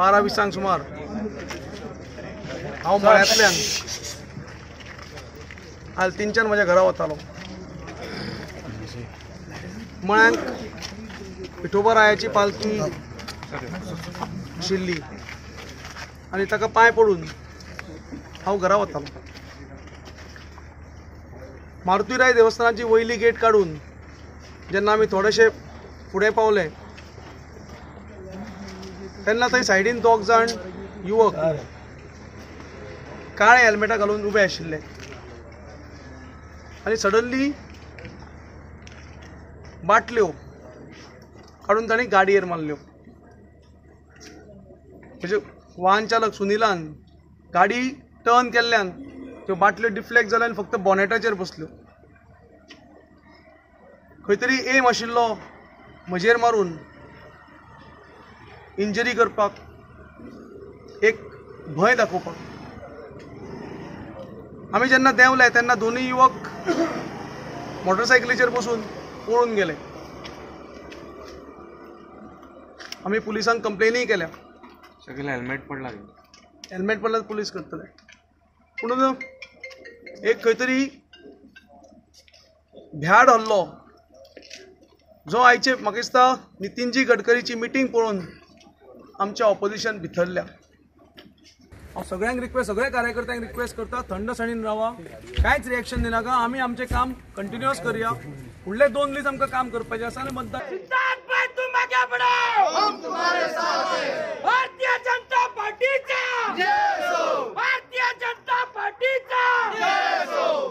12:20 सुमार हांव मळ्यांतल्यान आलतीनच्यान म्हज्या घरा वतालो. मळ्यांक विठोबा रायाची पालखी आशिल्ली आनी ताका पांय पडून हांव घरा वतालो. मारुतीराय देवस्थानाची वयली गेट काडून जेन्ना आमी थोडेशे फुडें पावले तेन्ना थंय सायडीन दोग जाण युवक काळे हेल्मेटां घालून उबे आशिल्ले आनी सडनली बाटल्यो काडून तांणी गाडयेर मारल्यो. म्हणजे वाहन चालक सुनीलान गाडी टर्न केल्ल्यान त्यो बाटल्यो डिफ्लेक्ट जाल्यान फक्त बॉनेटाचेर बसल्यो. खंय तरी एम आशिल्लो म्हजेर मारून इंजरी करपाक, एक भंय दाखोवपाक. आमी जेन्ना देंवले तेन्ना दोनूय युवक मोटरसायकलीचेर बसून पळून गेले. आमी पुलिसांक कंप्लेनूय केल्या. सगळे हेल्मेट पडला, हेल्मेट पडल्यार पुलीस करतले. पूण एक खंय तरी भ्याड हल्लो जो आयचे म्हाका दिसता नितीनजी गडकरीची मिटींग पळोवन आमच्या ऑपोजिशन भितरल्या. हांव सगळ्यांक रिक्वेस्ट, सगळ्या कार्यकर्त्यांक रिक्वेस्ट करता, थंडसाणीन रावा, कांयच रिएक्शन दिनाका. आमी आमचें काम कंटिन्युअस करया. फुडले 2 दीस आमकां काम करपाचें आसा आनी मतदान. भारतीय जनता पार्टीचा, भारतीय जनता पार्टीचा,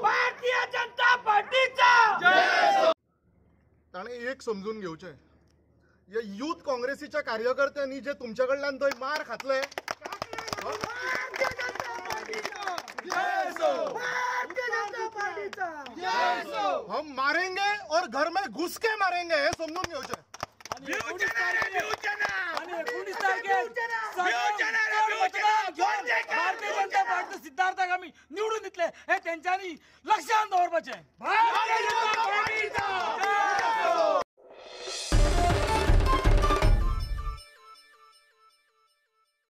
भारतीय जनता पार्टीचा. ताणें एक समजून घेवचें, हे यूथ काँग्रेसीच्या कार्यकर्त्यांनी जे तुमच्या कडल्यान थंय मार खातले, हम मारेंगे और घर में घुस के मारेंगे, हे समजून घेवचें. भारतीय जनता पार्टी सिद्धार्थाक आमी निवडून दितले हे तेंच्यांनी लक्षांत दवरपाचें.